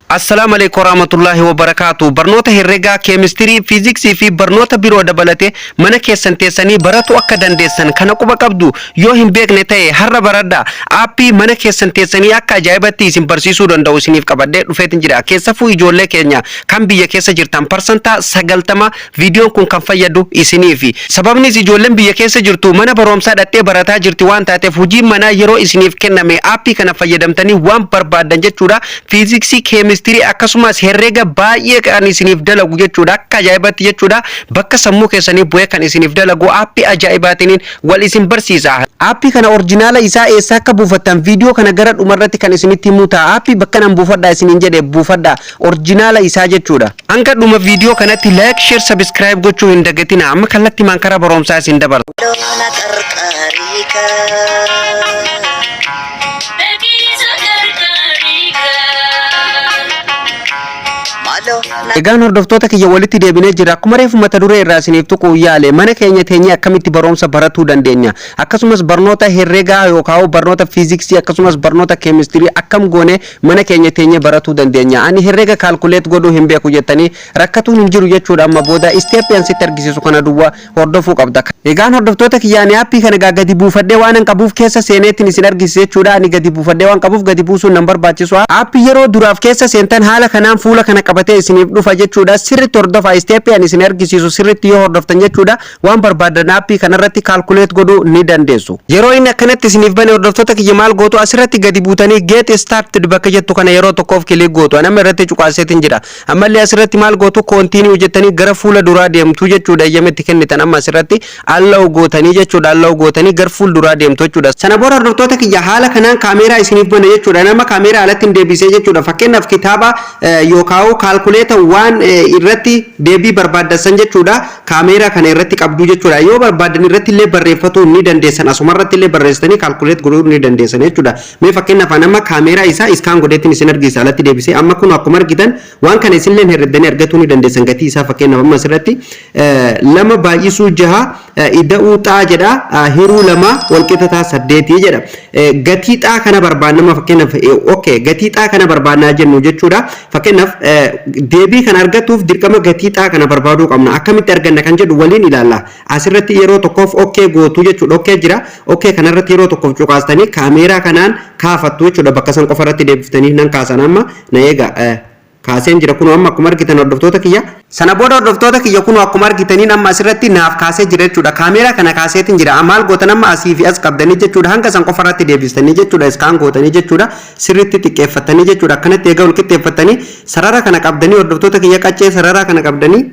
Assalaamu alaikum warahmatullahi wabarakaatu. Barnoota herregaa, keemistirii, fiiziksii fi barnoota biroo dabalatee mana keessan teessanii baratu akka dandeessan kana quba qabdu. Yoo hin beekne ta'e, har'a baradhaa. Aappii mana keessan teessanii akka ajaa'ibatti isin barsiisuu danda'u isiniif qabadhee dhufeetin jira. Keessafuu ijoollee keenya kan biyya keessa jirtan, 90% viidiyoon kun kan fayyadu isiniifi. Sababnis ijoolleen biyya keessa jirtu mana barumsaa dhattee barataa jirti waan taateef, hojiin manaa yeroo isiniif kenname aappii kana fayyadamtanii waan barbaaddan jechuudha. Fiiziksii, keemistirii akkasumas herreega baay'ee kan isiniif dalagu jechuudha. Akka ajaa'ibatti jechuudha. Bakka sammuu keessanii bu'ee kan isiniif dalagu aappii ajaa'ibaatiin wal isin barsiisa. Aappii kana orjinaala isaa eessa akka buufattan viidiyoo kana gara dhumarratti kan isinitti himuu ta'a. Aappii bakka nan buufadhaa isiniin jedhe buufadhaa, orjinaala isaa jechuudha. Hanga dhuma viidiyoo kanatti like, share, subscribe gochuu hin dagatina. Amma kallattii karaa barumsaa isin dabarsa. Loona qarqaariika. Beeksisa gargaariika. Maaloo na Egaan hordoftoota kiyya, walitti deebinee jira. Akkuma reefu mata duree irraa isiniif tuquu yaale, mana keenya teenyee akkamitti barumsa baratuu dandeenya? Akkasumas barnoota herreegaa yookaan barnoota fiiziksii akkasumas barnoota keemistirii akkam goone mana keenya teenyee baratuu dandeenya? Ani herreega calculate godhuu hin beeku jettanii rakkatuun hin jiru jechuudha. Amma booda isteeppii sitti argisiisu kana duwwaa hordofuu qabda. Egaan hordoftoota kiyya, ani aappii kana gaa gadi buufadhee waan hin qabuuf keessa seeneettiin isin argisiisa jechuudha. Ani gadi buufadhee waan qabuuf gadi buusuun nan barbaachisu. Aappii yeroo duraaf keessa seentan haala kanaan fuula kana qabatee isiniif dhufa jechuudha. Sirriitti hordofaa, isteeppii ani isin argisiisu sirriitti yoo hordoftan jechuudha, waan barbaadan aappii kanarratti calculate godhuu ni dandeessu. Yeroo inni akkanatti isiniif bane, hordoftoota kiyya, maal gootu? Asirratti gadi buutanii "Get started" bakka jettu kana yeroo tokkoof click gootu. Ani amma irratti cuqaaseetiin jira. Ammallee asirratti maal gootu? "Continue" jettanii gara fuula duraa deemtu jechuudha. Eeyyama itti kennitan. Amma asirratti "Allow" gootanii jechuudha. "Allow" gootanii gara fuula duraa deemtu jechuudha. Sana booda, hordoftoota kiyya, haala kanaan kaameeraa isiniif bana jechuudha. Nama kaameeraa alatti hin deebisee jechuudha. Fakkeenyaaf kitaaba yookaan kaalkuleeta waan irratti deebii barbaaddan jechuudha, kaameeraa kana irratti qabdu jechuudha. Yoo barbaadan irratti illee barreeffatuu ni dandeessan. Asuma irratti illee barreessitanii calculate godhuu ni dandeessan jechuudha. Mee fakkeenyaaf nama kaameeraa isaa scan godheetiin isin argisiisa alatti deebisee. Amma kun akkuma argitan waan kana isinillee herreddanii argatuu ni dandeessan gatii isaa. Fakkeenyaaf amma asirratti 2 baay'isuu 6 ida'uu xaa jedha, hiruu 2 walqixa 8 jedha. Gatii xaa kana barbaannama fakkeenyaaf. Okay, gatii xaa kana barbaannaa jennu jechuudha. Fakkeenyaaf deebii kana argatuuf dirqama gatii xaa kana barbaaduu qabna. Akkamitti arganna kan jedhu waliin ilaalla. Asirratti yeroo tokkoof "Okay" gootu jechuudha. "Okay" jira. "Okay" kanarratti yeroo tokkoof cuqaastanii kaameeraa kanaan kaafattu jechuudha. Bakka san qofa irratti deebiftanii nan kaasan. Amma na eega, kaaseen jira. Kun amma akkuma argitan, hordoftoota kiyya. Sana booda, hordoftoota kiyya, kun akkuma argitaniin amma asirratti naaf kaasee jira jechuudha. Kaameeraa kana kaaseetiin jira. Maal gootan? Amma asii fi as qabdanii jechuudha, hanga san qofa irratti deebistanii jechuudha, scan gootanii jechuudha, sirriitti xiqqeeffatanii jechuudha. Akkanatti eega wal qixxeeffatanii sarara kana qabdanii, hordoftoota kiyya, qaccee sarara kana qabdanii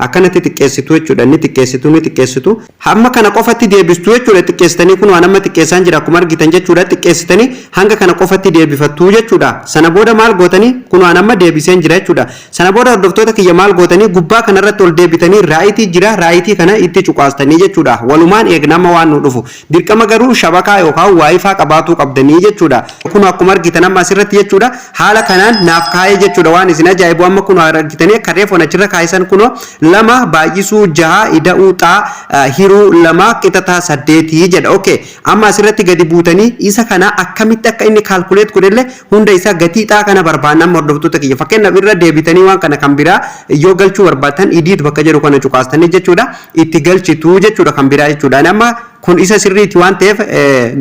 akkanatti xiqqeessitu jechuudha. Inni xiqqeessitu, ni xiqqeessitu, hamma kana qofatti deebistu jechuudha. Xiqqeessitanii, kun waan amma xiqqeessaan jira akkuma argitan jechuudha. Xiqqeessitanii hanga kana qofatti deebifattu jechuudha. Sana booda maal gootanii? Kun waan amma deebiseen jira jechuudha. Sana booda, hordoftoota kiyya, maal gootanii? Gubbaa kanarratti ol deebitanii raayitii jira, raayitii kana itti cuqaastanii jechuudha. Walumaan eegnama waan nu dhufu. Dirqama garuu shabakaa yookaan WiFi qabaatuu qabdanii jechuudha. Kun akkuma argitan amma asirratti jechuudha, haala kanaan naaf kaa'ee jechuudha. Waan isin ajaa'ibu, amma kun argitanii akka reefu achirra kaa'isan, kunoo 2 baay'isuu 6 ida'uu xaa hiruu 2 qixataa 8 jedha. Okay, amma asirratti gadi buutanii isa kana akkamitti akka inni calculate godhellee hunda isaa gatii xaa kana barbaanna amma, hordoftoota kiyya. Fakkeenyaaf irra deebitanii waan kana kan biraa yoo galchuu barbaaddan, "Edit" bakka jedhu kana cuqaastanii jechuudha, itti galchituu jechuudha kan biraa jechuudha. Amma kun isa sirriiti waan ta'eef,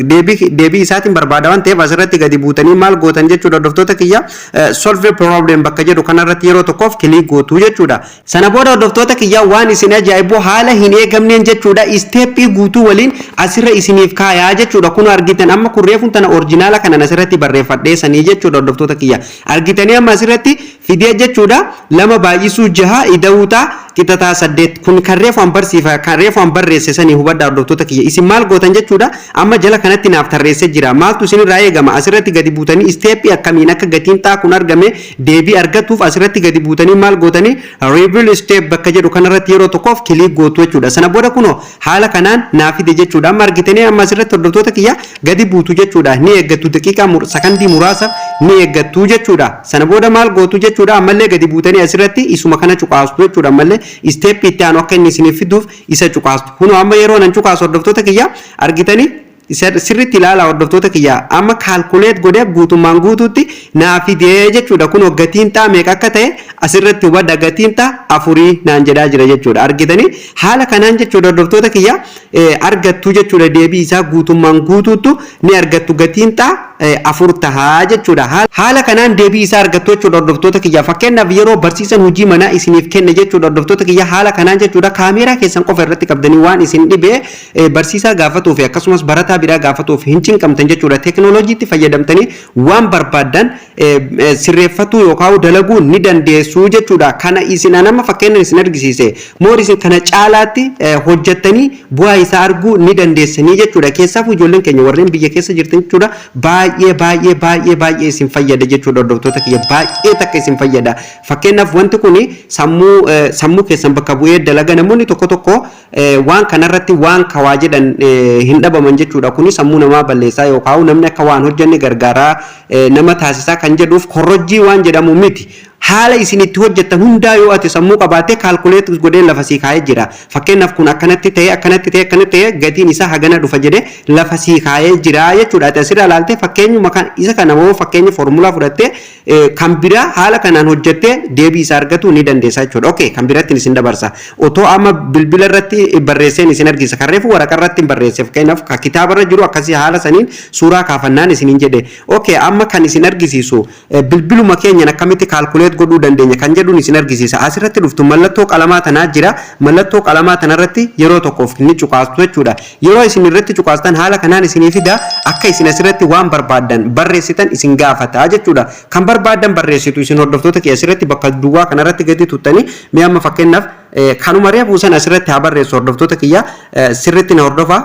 deebii isaatiin barbaada waan ta'eef, asirratti gadi buutanii maal gootan jechuudha, hordoftoota kiyya? "Solve problem" bakka jedhu kanarratti yeroo tokkoof click gootu jechuudha. Sana booda, hordoftoota kiyya, waan isin ajaa'ibu haala hin eegamneen jechuudha, isteeppii guutuu waliin asirra isiniif kaayaa jechuudha. Kun argitan amma kun reefuun tana orjinaala kanan asirratti barreeffadhee sanii jechuudha. Hordoftoota kiyya, argitanii amma asirratti fidee jechuudha, 2 baay'isuu 6 ida'uu ta'a qixataa 8. Kun kan reefu an barsiifa, kan reefu an barreesse sanii. Hubadhaa, hordoftoota kiyya. Isin maal gootan jechuudha? Amma jala kanatti naaf tarreessee jira. Maaltu isin irraa eegama? Asirratti gadi buutanii isteeppii akkamiin akka gatiin xaa kun argame deebii argatuuf asirratti gadi buutanii maal gootanii? "Reveal step" bakka jedhu kanarratti yeroo tokkoof click gootu jechuudha. Sana booda kunoo haala kanaan naaf fide jechuudha. Amma argitanii amma asirratti, hordoftoota kiyya, gadi buutu jechuudha. Ni eeggattu, daqiiqaa sakandii muraasa ni eeggattu jechuudha. Sana booda maal gootu jechuudha? Ammallee gadi buutanii asirratti isuma kana cuqaastu jechuudha. Ammallee isteeppii itti aanu akka inni isiniif fiduuf isa cuqaastu. Kunoo amma yeroo nan cuqaasu, hordoftoota kiyya, argitanii Sirriitti ilaala, hordoftoota kiyya. Amma calculate godhee guutummaan guutuutti naa fidee jechuudha. Kun gatiin xaa meeqa akka ta'e asirratti hubadha. Gatiin xaa 4 naan jedhaa jira jechuudha. Argitanii, haala kanaan jechuudha, hordoftoota kiyya, argattu jechuudha. Deebii isaa guutummaan guutuuttu ni argattu. Gatiin xaa 4 tahaa jechuudha. Haala kanaan deebii isaa argattu jechuudha, hordoftoota kiyya. Fakkeenyaaf, yeroo barsiisan hojii manaa isiniif kenne jechuudha, hordoftoota kiyya, haala kanaan jechuudha, kaameeraa keessan qofa irratti qabdanii waan isin dhibee barsiisaa gaafatuu fi akkasumas barataa biraa gaafatuuf hin cinqamtan jechuudha. Teekinooloojiitti fayyadamtanii waan barbaaddan sirreeffatuu yookaan dalaguu ni dandeessu jechuudha. Kana isin nama fakkeenya isin argisiise moor isin kana caalaatti hojjettanii bu'aa isaa arguu ni dandeessanii jechuudha. Keessaafuu ijoolleen keenya warreen biyya keessa jirtan jechuudha, baay'ee baay'ee baay'ee baay'ee isin fayyada jechuudha, hordoftoota kiyya, baay'ee takka isin fayyada. Fakkeenyaaf, wanti kun sammuu keessan bakka bu'ee dalaga. Namoonni tokko tokko waan kanarratti waan kawaa jedhan hin dhabaman jechuudha. Kuni sammuu namaa balleessaa yookaan namni akka waan hojjenne gargaaraa nama taasisaa kan jedhuuf korrojjii waan jedhamu miti. Haala isin itti hojjettan hundaa yoo ati sammuu qabaatte, calculate godhee lafa sii kaa'ee jira. Fakkeenyaaf, kun akkanatti ta'e, akkanatti ta'e, akkanatti ta'e, gatiin isaa hagana dhufa jedhee lafa sii kaa'ee jira jechuudha. Ati asirraa ilaaltee fakkeenyuma kan isa kana moo fakkeenya foormulaa fudhattee kan biraa haala kanaan hojjettee deebii isaa argatu ni dandeessa jechuudha. Okay, kan biratti isin dabarsa. Otoo amma bilbila irratti barreesseen isin argisa. Kan reefu waraqaa irratti hin barreesse. Fakkeenyaaf, kan kitaaba irra jiru akkasii haala saniin suuraa kaafannaan isiniin jedhe. Okay, amma kan isin argisiisu bilbiluma keenyan akkamitti calculate godhuu dandeenya kan jedhuun isin argisiisa. Asirratti dhuftu, mallattoo qalamaa tanaa jira. Mallattoo qalamaa tanarratti yeroo tokkoof ni cuqaastu jechuudha. Yeroo isin irratti cuqaastan haala kanaan isinii fida. Akka isin asirratti waan barbaaddan barreessitan isin gaafata jechuudha. Kan barbaaddan barreessitu isin, hordoftoota kee. Asirratti bakka duwwaa kanarratti gadi tuttanii, mee amma fakkeenyaaf kanuma reefuu san asirratti haa barreessu. Hordoftoota kiyya, sirriitti na hordofaa.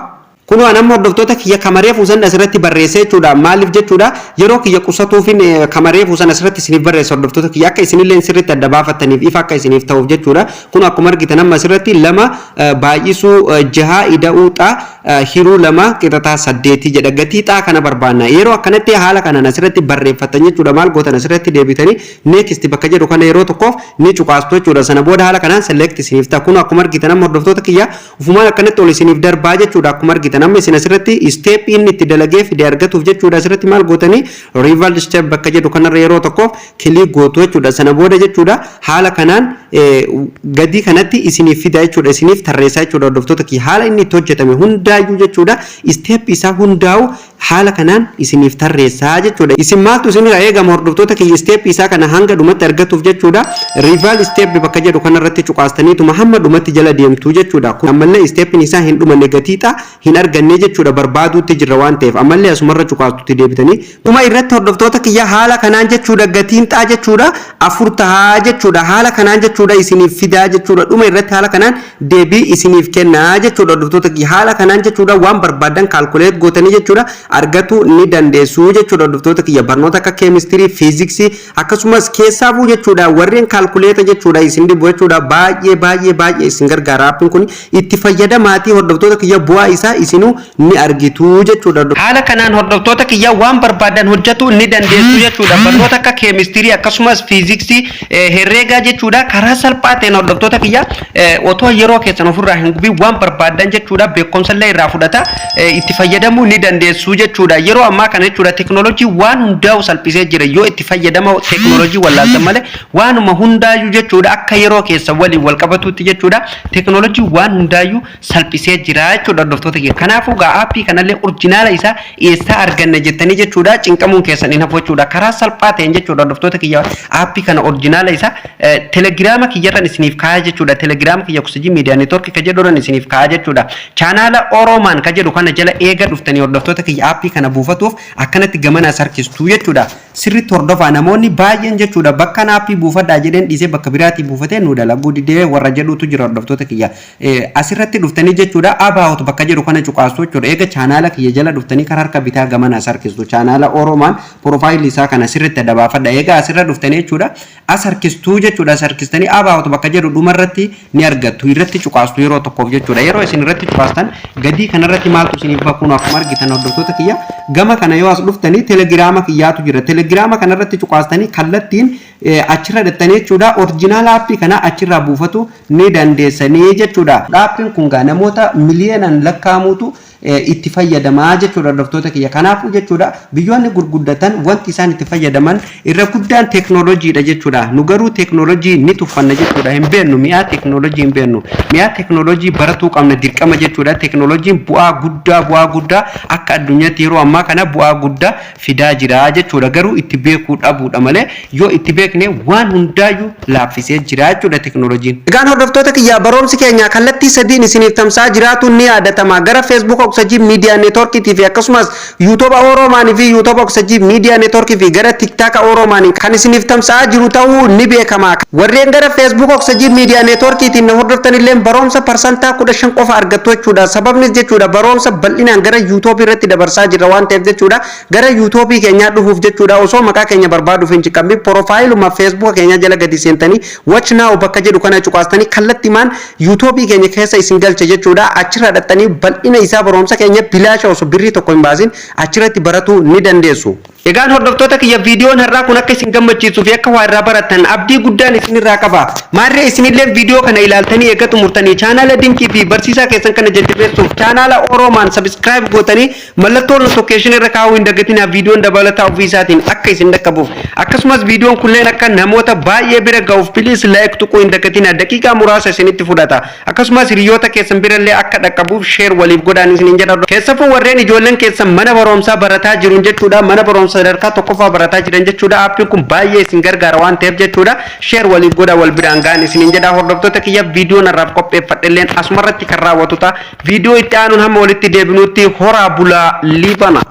Kunoo anamma, hordoftoota kiyya, kamaree fuusan asirratti barreessee jechuudha. Maaliif jechuudha? Yeroo kiyya qusatuufin kamaree fuusan asirratti isiniif barreessa, hordoftoota kiyya, akka isinillee sirriitti adda baafattaniif, ifa akka isiniif ta'uuf jechuudha. Kun akkuma argitan amma asirratti 2 baay'isuu 6 ida'uu xaa hiruu 2 qixataa 8 jedha. Gatii xaa kana barbaanna. Yeroo akkanatti haala kanaan asirratti barreeffatan jechuudha. Maal gootan? Asirratti deebitanii next bakka jedhu kana yeroo tokkoof ni cuqaastu jechuudha. Sana booda haala kanaan select isiniif ta'a. Kun akkuma argitan amma, hordoftoota kiyya, ufumaan akkanatti ol isiniif darbaa jechuudha. Akkuma argitan amma isin asirratti step inni itti dalagee fide argatuuf jechuudha, asirratti maal gootanii? Reveal step bakka jedhu kanarra yeroo tokkoof click gootu jechuudha. Sana booda jechuudha, haala kanaan gadii kanatti isiniif fida jechuudha, isiniif tarreessaa jechuudha. Hordoftoota kiyya, haala inni itti hojjetame hundaayyuu jechuudha, step isaa hundaa'u haala kanaan isiniif tarreessaa jechuudha. Isin maaltu isinirraa eegama, hordoftoota kiyya? Step isaa kana hanga dhumatti argatuuf jechuudha, reveal step bakka jedhu kanarratti cuqaastaniituma hamma dhumatti jala deemtu jechuudha. Kun ammallee stepiin isaa hin dhumanne, gatiixa hin arganne jechuudha, barbaaduutti jirra waan ta'eef ammallee asumarra cuqaastutti deebitanii. Dhuma irratti, hordoftoota kiyya, haala kanaan jechuudha, gatiin xaa jechuudha 4 tahaa jechuudha. Haala kanaan jechuudha isiniif fidaa jechuudha. Dhuma irratti haala kanaan deebii isiniif kennaa jechuudha. Hordoftoota kiyya, haala kanaan jechuudha, waan barbaadan calculate gootanii jechuudha argatu ni dandeessu jechuudha. Hordoftoota kiyya, barnoota akka keemistirii, fiiziksii, akkasumas keessaafuu jechuudha, warreen kaalkuleeta jechuudha isin dhibu jechuudha, baay'ee baay'ee baay'ee isin gargaara. Aappiin kun itti fayyadamaatii, hordoftoota kiyya, bu'aa isaa isinuu ni argitu jechuudha. Haala kanaan, hordoftoota kiyya, waan barbaadan hojjetu ni dandeessu jechuudha. Barnoota akka keemistirii, akkasumas fiiziksii, herreegaa jechuudha, karaa salphaa ta'een, hordoftoota kiyya, otoo yeroo keessan ofirraa hin gubiin waan barbaadan jechuudha beekumsa illee irraa fudhata itti fayyadamuu ni dandeessu jechuudha. Yeroo ammaa kana jechuudha, teekinooloojii waan hundaa'u salphisee jira. Yoo itti fayyadama teekinooloojii wallaaltan malee, waanuma hundaayyuu jechuudha, akka yeroo keessa waliin wal qabatutti jechuudha, teekinooloojii waan hundaayyuu salphisee jira jechuudha, hordoftoota kiyya. Kanaafuu gaa aappii kanallee original isaa eessaa arganna jettanii jechuudha cinqamuun keessan hin hafu jechuudha. Karaa salphaa ta'een jechuudha, hordoftoota kiyya, aappii kana original isaa telegiraama kiyyarran isiniif kaa'aa jechuudha. Telegiraama kiyya Oksijii Miidiyaa Neetworkii ka jedhuran isiniif kaa'aa jechuudha. Chaanaala Oroomaan ka jedhu kana jala eega dhuftanii, hordoftoota kiyya, aappii kana buufatuuf akkanatti gamana as harkistuu jechuudha. Sirriitti hordofaa. Namoonni baay'een jechuudha, bakka aappii buufadhaa jedheen dhiisee bakka biraatii buufatee nu dalaguu didee warra jedhutu jira, hordoftoota kiyya. Asirratti dhuftanii jechuudha, about bakka jedhu kana cuqaastu jechuudha. Eega chaanaala kiyya jala dhuftanii karaa harka bitaa gamana as harkistu. Chaanaala Oroomaan profile isaa kana sirriitti adda baafadha. Eega asirra dhuftanii jechuudha, as harkistuu jechuudha. As harkistanii about bakka jedhu dhumarratti ni argattu. Irratti cuqaastu yeroo tokkoof jechuudha. Yeroo isin irratti cuqaastan gadii kanarratti maaltu isiniif bakuun? Akkuma argitan, hordoftoota kiyya, gama kana yoo as dhuftanii telegiraama kiyyaatu jira. Telegiraama kanarratti cuqaastanii kallattiin achirra dhattanii jechuudha, original aappii kana achirraa buufatu ni dandeessanii jechuudha. Aappiin kun gaa namoota miliyoonaan lakkaa'amutu itti fayyadamaa jechuudha, hordoftoota kiyya. Kanaafuu jechuudha, biyyoonni gurguddatan wanti isaan itti fayyadaman irra guddaan teeknooloojiidha jechuudha. Nu garuu teeknooloojii ni tuffanna jechuudha. Hin beennu, mi'aa teeknooloojii hin beennu. Mi'aa teeknooloojii baratuu qabna dirqama jechuudha. Teeknooloojiin bu'aa guddaa akka addunyaatti yeroo ammaa kana bu'aa guddaa fidaa jira jechuudha. Garuu itti beekuu dhabuudha malee, yoo itti beekne waan hundaayyuu laaffisee jira jechuudha teeknooloojiin. Egaan hordoftoota kiyyaa, barumsi keenya kallattii sadiin isiniif tamsa'aa jiraatuun ni yaadatama. Gara Facebook Oksajii Miidiyaa Neetworkiitii fi akkasumas YouTube Oromaanii fi YouTube Oksajii Miidiyaa Neetworkii fi gara TikTok Oromaanii kan isiniif tamsa'aa jiru ta'uu ni beekama. Warreen gara Facebook Oksajii Miidiyaa Neetworkiitiin na hordoftan illee barumsa 15% qofa argattu jechuudha. Sababnis jechuudha, barumsa bal'inaan gara YouTube irratti dabarsaa jirra waan ta'eef jechuudha. Gara YouTube keenyaa dhufuuf jechuudha, osoo maqaa keenya barbaaduuf hin ciqamne, profile-uma Facebook keenyaa jala gadi seentanii "Watch now" bakka jedhu kana cuqaastanii kallattimaan YouTube keenya keessa isin galcha jechuudha. Achirra dhaxxanii bal'ina isaa barumsa keenya bilaasha osoo birrii tokko hin baasin achirratti baratuu ni dandeessu. Egaan hordoftoota kiyya, viidiyoon har'aa kun akka isin gammachiisuu fi akka waa irraa barattan abdii guddaan isinirraa qaba. Maarree isinillee viidiyoo kana ilaaltanii eegga xumurtanii chaanaala dinqii fi barsiisaa keessan kana jajjabeessuuf chaanaala Oroomaan subscribe gootanii mallattoo notification irra kaa'uu hin dagatinaa, viidiyoon dabalataa ofii isaatiin akka isin dhaqqabuuf. Akkasumas viidiyoon kunneen akka namoota baay'ee bira ga'uuf please like tuquu hin dagatinaa, daqiiqaa muraasa isinitti fudhata. Akkasumas hiriyoota keessan birallee akka dhaqqabuuf share waliif godhaan isiniin jedha. Keessafuu warreen ijoolleen keessan mana barumsaa barataa jiruun jechuudha, mana barumsaa sadarkaa tokkoffaa barataa jiran jechuudha, aappiin kun baay'ee isin gargaara waan ta'eef jechuudha, share waliif godha, wal biraan ga'an isiniin jedha. Hordoftoota kiyya, viidiyoon har'aaf qopheeffadhelleen asumarratti kan raawwatu ta'a. Viidiyoo itti aanuun hamma walitti deebinutti horaa bulaa, liibana.